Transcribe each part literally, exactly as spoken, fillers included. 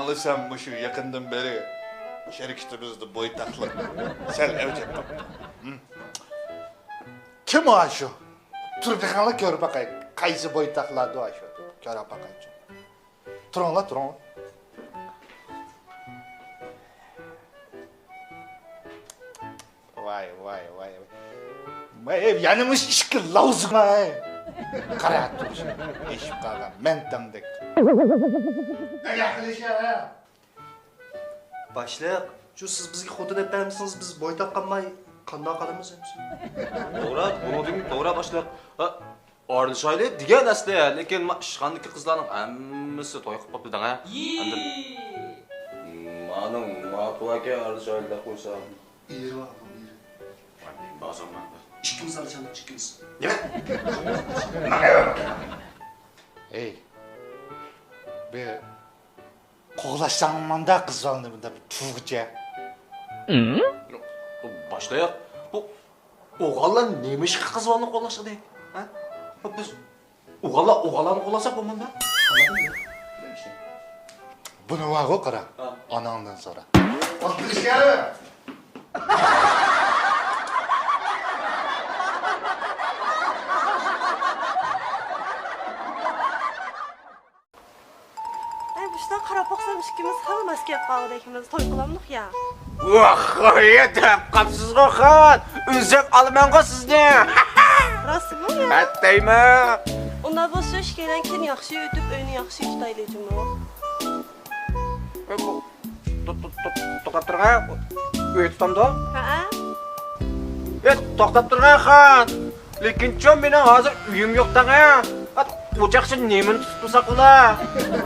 بىلسەم، مۇشۇ يېقىندىن بېرى شىركىتىمىزدە بويتاقلىق سەل ئەۋج ئېلىپ قاپتۇ. ھىم. كىم ئۇ ئاشۇ؟ تۇرۇپ بېقىڭلار، كۆرۈپ باقاي. قايسى بويتاقلاردۇ ئاشۇ؟ كۆرۈپ باقايچۇ. تۇرۇڭلار، تۇرۇڭلار. ۋاي، ۋاي، ۋاي، ۋاي. ۋاي، يەنە مۇشۇ ئىككى لاۋزۇما، ھەي. قارا، تۇرۇش. ئېشىپ قالغان مەنتەمدەك. نېمە قىلىش، ھە؟ باشلىق، شۇ سىز بىزگە خوتۇن ئېلىپ بەرمىسىڭىز، بىز بويتاق قالماي قانداق قالىمىز ئەمىسە؟ توغرا، بۇنىڭدىن توغرا، باشلىق. ھە، ئارىلىشايلى دېگەن ئەسلى، لېكىن ما ئىشخانىدىكى قىزلارنىڭ ھەممىسى توي قىلىپ قاپتۇ دەڭە. ئەمدى مانىڭ ماتۇ ئاكا ئارىلىشايلى دەپ قويسا. ئېرى بار، ئېرى. ۋاي، مەن بارسام مەن. ئىككىمىز ئارىلىشايلى، ئىككىمىز. نېمە؟ ماڭا. ئەي، بىر قوغلاشساڭ مانداق قىز بالىنى بۇنداق بىر تۇغىچە. باشلىق، بۇ ئوغۇللار نېمىشقا قىز بالىنى قوغلاشقىدى؟ ھە؟ بىز ئوغۇللار ئوغۇللارنى قوغلىساق بولمامدۇ؟ بۇنى بارغۇ قارا، ھە. ئاناڭدىن سورا. ئەي، بۇشتاق قاراپ باقسام، ئىككىمىز خېلى ماس كېلىپ قالغۇدەك، ئىككىمىز توي قىلامدۇق يا. ۋاھ، دەپ قاپسىزغۇ خان. ئۈزۈپ ئالىمەنغۇ سىزنى. راستمۇ يا؟ ئەتتەيمەن. ئۇنداق بولسا، ئىككىيلەن كۈن ياخشى ئۆتۈپ، ئۆينى ياخشى تۇتايلى جۇمۇ. ئەي، بۇ، تو-، تو-، تو-، توختاپ تۇرغاي. ئۆي تۇتامدۇ؟ ھەئە. ئەي، توختاپ تۇرغاي خان. لېكىنچۇ، مېنىڭ ھازىر ئۆيۈم يوق دەڭە. ئات، ئوچاقچە نېمىنى تۇتۇپ تۇرساق بولا؟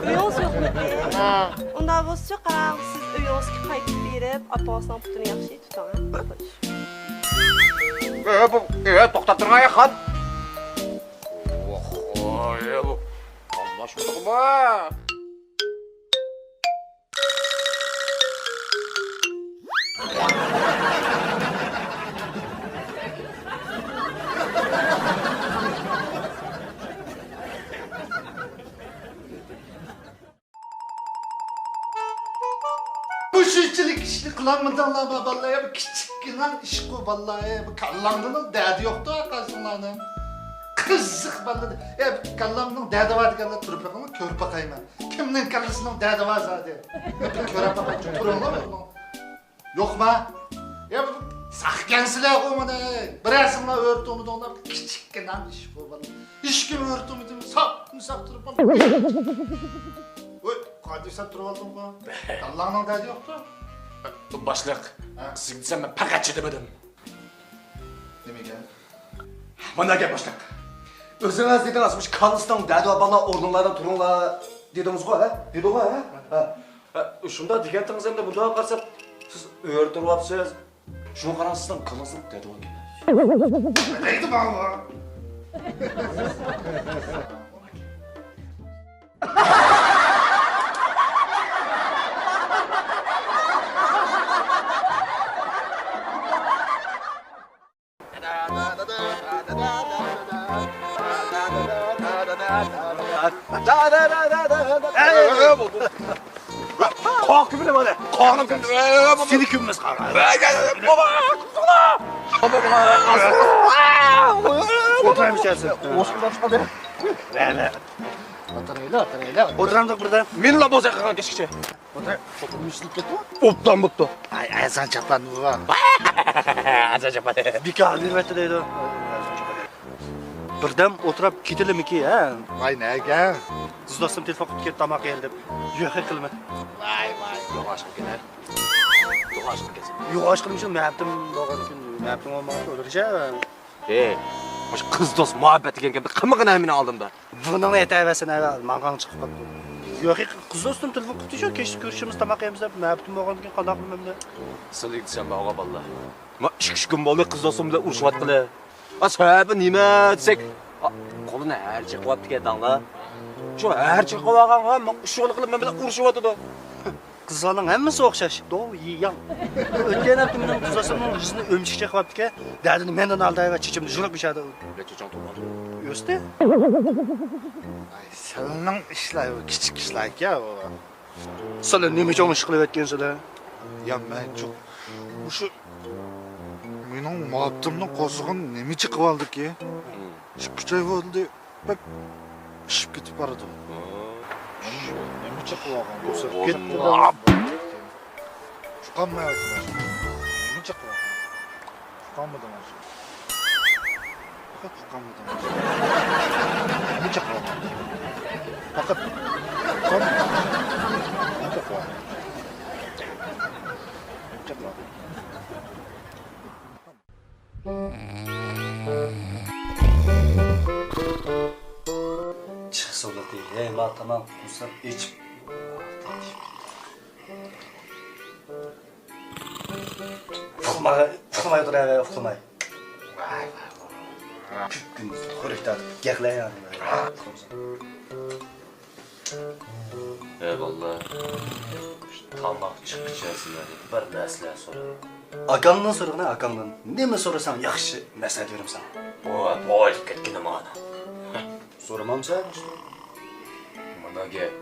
ئۆيىڭىز يوقمىدى؟ ھە. ئۇنداق بولسىچۇ، قاراڭ، سىز ئۆيىڭىزگە قايتىپ بېرىپ، ئاپىڭىزنىڭ پۇتىنى ياخشى تۇتۇڭ، ھە؟ ئە، بۇ، ئە، توختاپ تۇرغاي خان. ئوھ، ئە، بۇ، ئالماشمىدۇقمۇ؟ مۇشۇنچىلىك ئىشنى قىلالمىدىڭلارمۇ بالىلار؟ يا بۇ كىچىككىنە ئىشقۇ بالىلار، يا بۇ كاللاڭدىمۇ دەردى يوقتۇ قارىسىڭلارنىڭ. قىزىق بالىلار. يا بۇ كاللاڭنىڭ دەردى بار دېگەنلەر تۇرۇپ بېقىڭلار، كۆرۈپ باقايمەن. كىمنىڭ كاللىسىنىڭ دەردى بار زادى؟ بىر كۆرۈپ باقايچۇ، تۇرۇڭلار. يوقما؟ يا، ساقكەنسىلەرغۇ مانا. بىرەرسىڭلار ئۆرە تۇرمىدىڭلار، كىچىككىنە ئىشقۇ بالىلار. ھېچكىم ئۆرە تۇرمىدىمۇ، ساقمۇ ساق تۇرۇپ. ۋوي، قانداق ساق تۇرۇپ ئالدىڭغۇ؟ كاللاڭنىڭ دەردى يوقتۇ. باشلىق، ھە؟ سىزگە دېسەم مەن پەقەت چىدىمىدىم. نېمە ئىكەن؟ مانا گەپ باشلىق. ئۆزىڭىز دېدىڭىز، مۇشۇ كاللىسىنىڭ دەردى بار بالىلار ئورنۇڭلاردىن تۇرۇڭلار دېدىڭىزغۇ، ھە؟ دېدىغۇ، ھە؟ ھە. ھە، شۇنداق دېگەنتىڭىز ئەمدى بۇنداق قارىسام، سىز ئۆرە تۇرۇۋاپسىز. شۇڭا قاراڭ، سىزنىڭ كاللىڭىزنىڭ دەردى باركەن. دەيدۇ ماڭا. قاق كۈمۈلە مانا. قاقنى كۈمدۈرە. سېنى كۈممەس قاق. ئولتۇرايمىز ئىچەرسىدە. ئولتۇرايلى، ئولتۇرايلى. ئولتۇرامدۇق بىردەم. مېنىلا بولسا قىلغان كەچكىچە. ئولتۇراي. ئوبدان بوپتۇ. ئاي، ئەزان چاپلاندى بۇ. ئەزان چاپلاندى. بىكار بېرىۋەتتى دەيدۇ. بىردەم ئولتۇراپ كېتىلىمىكى، ھە؟ ۋاي، نەگە؟ قىز دوستۇم تېلېفون قىلىپ كەتتى تاماق يەيلى دەپ. يوق، قىلمىدى. ۋاي، ۋاي، يوغاش قىلىپ كېلەر. يوغاش قىلىپ كەلسۇن. يوغاش قىلمىشىم مەپتىم بولغان كۈن، مەپتىم بولمىغان كۈن ئۆلۈرچە. ھەي، مۇشۇ قىز دوست مۇھەببەت دېگەن گەپنى قىلمىغىن ھە مېنىڭ ئالدىمدا. بۇنىڭنى ئېيتىۋەرسەن ھە، ماڭغاڭ چىقىپ قاپتۇ. يوق، قىز دوستۇم تېلېفون قىپتۇ شۇ، كەچتە كۆرۈشىمىز، تاماق يەيمىز دەپ، مەپتىم بولغاندىن كېيىن قانداق قىلىمەن مەن؟ سىلىگە دېسەم بارغۇ بالىلار. ما ئىككى ئۈچ كۈن بولدى قىز دوستۇم بىلەن ئۇرۇشۇۋاتقىلى. ئا، سەۋەبى نېمە دېسەك، ئا، قولىنى ھەر چېقىۋاپتىكەن دەڭلار. شۇ ھەر چېقىۋالغانغا ما ئۇششۇقلۇق قىلىپ مەن بىلەن ئۇرۇشۇۋاتىدۇ. قىزلارنىڭ ھەممىسى ئوخشاش. دو يىياڭ. ئۆتكەن ھەپتە مېنىڭ قىز دوستۇمنىڭ يۈزىنى ئۆمۈچۈك چېقىۋاپتىكەن. دەردىنى مەندىن ئالدايۋەت، چېچىمنى يۇلۇپ ئىچەردى. نەچچە چوڭ تۇغقان؟ ئۆستى. ئاي، سىلىنىڭ ئىشلار، بۇ كىچىك ئىشلار ئىكەن، بۇ. سىلەر نېمە چوڭ ئىش قىلىۋەتكەنسىلەر؟ يا، مەنچۇ، مۇشۇ مېنىڭ ماتىمنىڭ قورسىقىنى نېمە چېقىۋالدىكى؟ ئىككى-ئۈچ ئاي بولدى، بەك ئىششىپ كېتىپ بارىدۇ. نېمە چېقىۋالغان؟ بوساپ كەتتى. ئۇقالمايۋاتىمەن. نېمە چېقىۋالغان؟ ئۇقالمىدىڭىز. پەقەت ئۇقالمىدىڭىز. نېمە چېقىۋالغان؟ پەقەت ئۇقالمىدىڭىز. نېمە چېقىۋالغان؟ نېمە چېقىۋالغان؟ چىقسا بولدى. ھەي، ما تاماق قۇرساق ئېچىپ. ئۇخلىماي، ئۇخلىماي تۇر، ھەي، ئۇخلىماي. كۈندۈز خورەك تارتىپ گەقلەيمەن. ھەي بالىلار، تاماق چىققىچە سىلەردىن بىر مەسلىھەت سورايمەن. ئاكاڭدىن سورىغىنا، ئاكاڭدىن. نېمە سورىساڭ ياخشى مەسلىھەت بېرىمەن ساڭا. بوۋاي، بوۋاي دەپ كەتكىنە مانا. سورىمامسەن؟ مانا گەپ.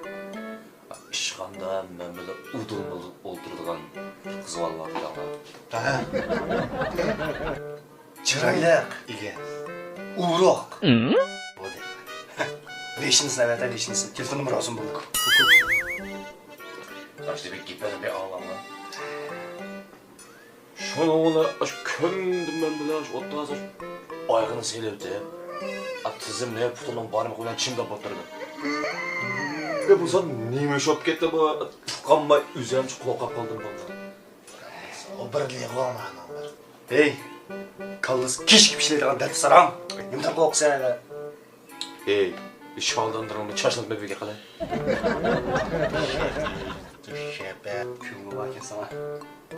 ئىشخانىدا مەن بىلەن ئۇدۇل-مۇدۇل ئولتۇرىدىغان بىر قىز بالا بار دەڭلار. ھە. چىرايلىق. ئىگە. ئورۇق. بولدى. بېشىنى سىناۋەتە، بېشىنى سىن. تېلېفون نومۇرى ئالسۇن بولدى. باشتا بىر گېپىنى بىر ئاڭلاڭلار. شۇنىڭ بىلەن ئاشۇ كۈندە مەن بىلەن ئاشۇ ئوتتۇرا ئايىغىنى سېلىۋېتىپ، ئا، تىزىمنى پۇتىنىڭ بارمىقى بىلەن چىمداپ ئولتۇردۇم. بۇ زات نېمە ئىش بولۇپ كەتتى بۇ؟ ئۇقالماي ئۆزۈمچە قورقۇپ قالدىم بالىلار. ئۇ بىر لېغۇ مانا بىر. ھەي، كاللىسى كېشىكىپ ئىشلەيدىغان دەتتە ساراڭ. نېمىدىن قورقىسەن ھېلى؟ ھەي، شالداندىرىڭنى چاچلىتىپ بىرگە قىلە. شەپە، كۆڭلى باركەن ساڭا.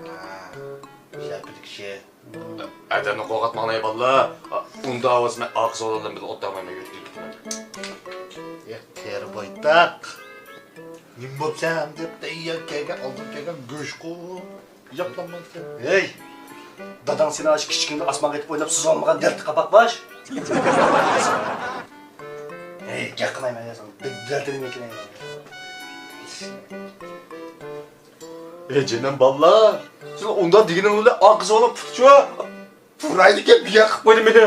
ھا، شەپىلىك شە. ئادەمنى قورقۇتماڭلار بالىلار. ئۇنداق بولسا مەن ئارقا سالونلار بىلەن ئولتۇرمايمەن، يۆتكىلىپ كېتىمەن. يا، قېرى بويتاق. نېمە بوپسەن دەپ، تەييار كەلگەن، ئالدىن كەلگەن گۆشقۇ. ياپلانمايسەن. ھەي! داداڭ سېنى ئاشۇ كىچىكىڭدە ئاسمانغا ئېتىپ ئويناپ سۈزۈۋالمىغان دەلتە قاپاق باش. ھەي، گەپ قىلمايمەن يا ساڭا. بىر دەلتىنى مېكىنەي. ھەي، جېنىم بالىلار، سىز ئۇنداق دېگىنىڭىز بىلەن ئارقىسى بولۇپ پۇتچۇ. پۇرايدىكەن بىيا قىلىپ قويدى مېنى.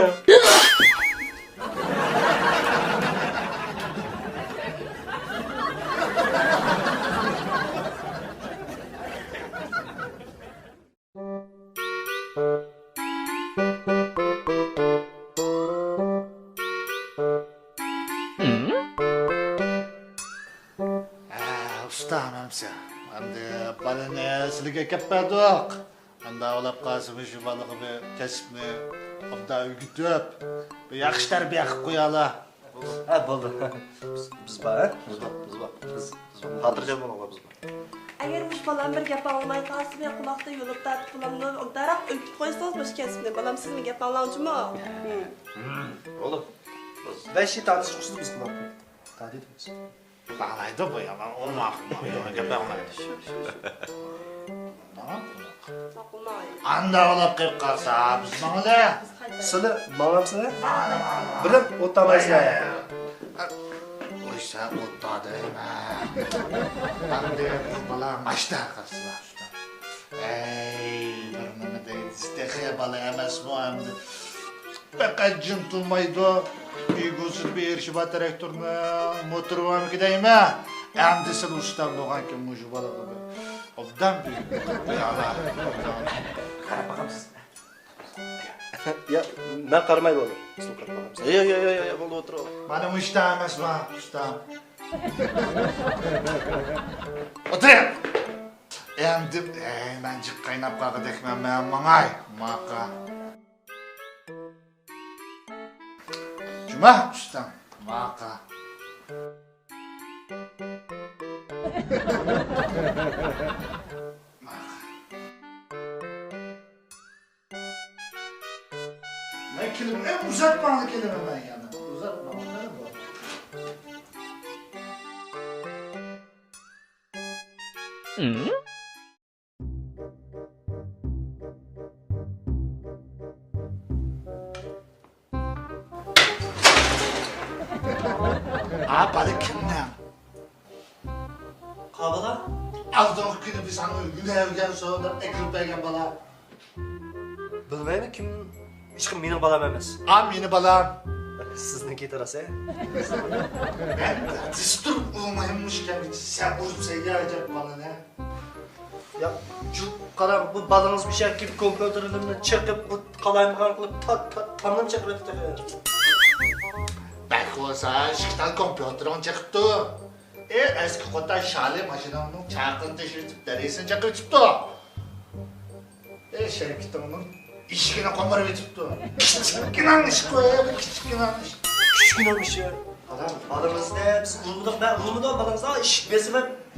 ھە، ئۇستا، مەمسە. ئەمدى بالىنى سىلىگە ئەكەپ بەردۇق. ئەمدى ئاۋلاپ قالسا، مۇشۇ بالىغا بىر كەسىپنى ئوبدان ئۆگىتىپ، بىر ياخشى تەربىيە قىلىپ قويالا. ھە، بولدى. بىز، بىز بار، ھە؟ بىز بار، بىز بار. بىز، بىز بار. خاتىرجەم بولۇڭلار، بىز بار. ئەگەر مۇشۇ بالام بىر گەپ ئاڭلىماي قالسا، مەن قۇلاقتا يولۇپ تارتىپ بالامنى ئوبدانراق ئۆگىتىپ قويسىڭىز مۇشۇ كەسىپنى. بالام سىزمۇ گەپ ئاڭلاڭچىمۇ؟ بولدى. بىز بەش يىل تارتىشقۇسىز بىز قۇلاقتا. تارتىدۇ بىز. باغلايدۇ بۇ يامان، ئوماق، ئوماق، يوق گەپ باغلايدۇ. شۇ، شۇ، شۇ. ئوماق، ئوماق. ماقۇلماي. ئانداق ئولاپ قېلىپ قالسا، بىز ماڭىلى. سىلى ماڭامسىلى؟ ماڭىلى، ماڭىلى. بىلىم ئوتامايسىلە. ئويسا ئوتا دەيمەن. ئەمدى بۇ بالا ماشتا قىلسىلا. ئەي، بىر نېمە دەيدۇ، تېخى بالا ئەمەسمۇ ئەمدى. پەقەت جىم تۇرمايدۇ. ئىگوسىدا بىر ئېرىشى بار تىراكتورنىڭ موتورى بارمىكىن دەيمەن. ئەمدى سىلى ئۇستام بولغانكىن مۇشۇ بالىغا بىر ئوبدان بىر قاراپ باقامسىز. يا، مەن قارىمايلا بولدى. سىلى قاراپ باقامسىز. يا، يا، يا، يا، يا، بولدى، ئولتۇر. مانا مۇشۇ ئەمەسمۇ، ئۇستام. ئولتۇرۇڭ. ئەمدى، ئەي، مەن جىق قايناپ قالغۇدەكمەن، مەن ماڭاي، ماقا. جۇما ئۇستام، ماقا. ماقا. مەن كېلىمەن، ئەي، ئۇزاتماڭلار، كېلىمەن مەن يەنە. ئۇزاتماڭلار، بولدى. ئا، بالا كىمنىڭ؟ بالا؟ ئالدىنقى كۈنى بىز ساڭا ھۈنەرگە سودا ئەكىرىپ بەرگەن بالا. بىلمەيمەن، كىم؟ ھېچكىم مېنىڭ بالام ئەمەس. ئا، مېنىڭ بالام. سىزنىڭكى راست، ھە؟ مەن دىستۇر ئۇرمايمىش كەمگىچە سەن ئۇرۇپسەن يا ئەجەب بالىنى. يا، جۇ، قاراڭ، بۇ بالىڭىز بىر شەكىل كومپيۇتېرىمنى چېقىپ، بۇ قالايمىقان قىلىپ، تا-، تا-، تامنى چېقىۋېتىپتۇ. بەك بولسا، ئىككى تال كومپيۇتېرىڭ چېقىپتۇ. ئى، ئەسكى قوتان شالى ماشىنامنىڭ چاقىنى تېشىۋېتىپ، دەرىيىسىنى چېقىۋېتىپتۇ. ئى، شىركىتىڭنىڭ ئىشىكىنى قومۇرۇۋېتىپتۇ. كىچىككىنە ئىش قوي، بىر كىچىككىنە ئىش. كىچىككىنە ئىش. ئادام، بالىڭىزنى بىز ئۇرمىدۇق، مەن ئۇرمىدىم بالىڭىزنى. ئىشىك بېسىپ،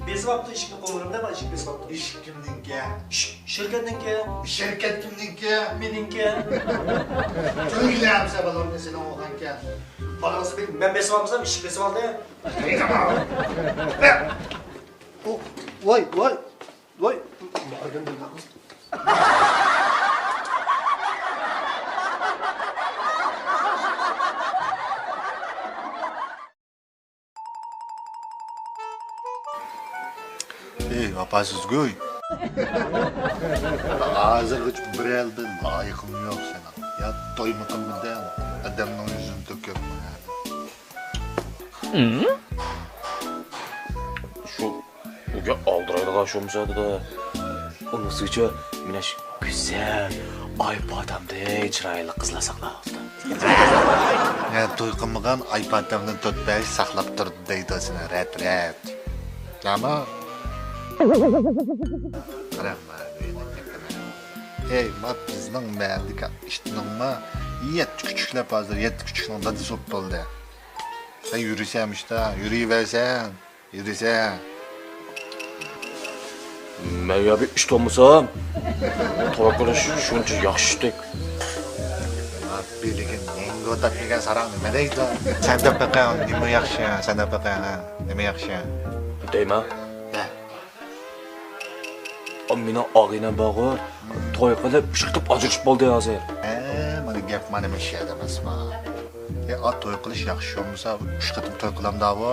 بېسىۋاپتۇ، ئىشىكنى قومۇرۇپ دەپ، ئىشىك بېسىۋاپتۇ. ئىشىك كىمنىڭكى؟ ئىشىك شىركەتنىڭكى. شىركەت كىمنىڭكى؟ مېنىڭكى. تۈگىلەمسە بالامنى سېنىڭ ئوغلانكەن. بالىڭىزنى مەن بېسىۋالمىسام، ئىشىك بېسىۋالدى. ۋاي، ۋاي، ۋاي. ئەي، ۋاپاسىزگۇي. ھازىرغىچە بىر ئەلدە لايىقىڭ يوق سېنىڭ. يا تويمۇ قىلمىدىڭ، ئادەمنىڭ يۈزىنى تۆكۈپ. شۇ ئۇگە ئالدىرايدىغان شۇ مۇسادىدا. ئۇنىڭسىچە مېنە شۇ گۈزەل ئايپادامدەك چىرايلىق قىزلار ساقلاۋاتىدۇ. يا توي قىلمىغان ئايپادامدىن تۆت بەش ساقلاپ تۇردى دەيدۇ سېنى رەت رەت. جاما. قاراڭ، ئەي، ما بىزنىڭ مەھەللىدىكى ئىتنىڭما يەتتە كۈچۈكلەپ ھازىر يەتتە كۈچۈكنىڭ دادىسى بولۇپ بولدى. سەن يۈرىسەن مۇشتا، يۈرۈۋەرسەن. يۈرىسەن. مەن يا بىر ئىش تۇرمىسام، توي قىلىش شۇنچە ياخشى ئىشتەك. بىلىگىن مەڭگۈ تاپمىگەن ساراڭ نېمە دەيدۇ؟ سەن دەپ بېقىڭ، نېمە ياخشى؟ سەن دەپ بېقىڭ، ھە؟ نېمە ياخشى؟ دەيمەن. دە. ئا، مېنىڭ ئاغىنەم بارغۇ، توي قىلىپ، ئۈچ قېتىم ئاجرىشىپ بولدى ھازىر. ھە، مانا گەپ مانا مۇشۇ يەردە ئەمەسما. ئە، ئا، توي قىلىش ياخشى بولمىسا، ئۈچ قېتىم توي قىلامدا بۇ؟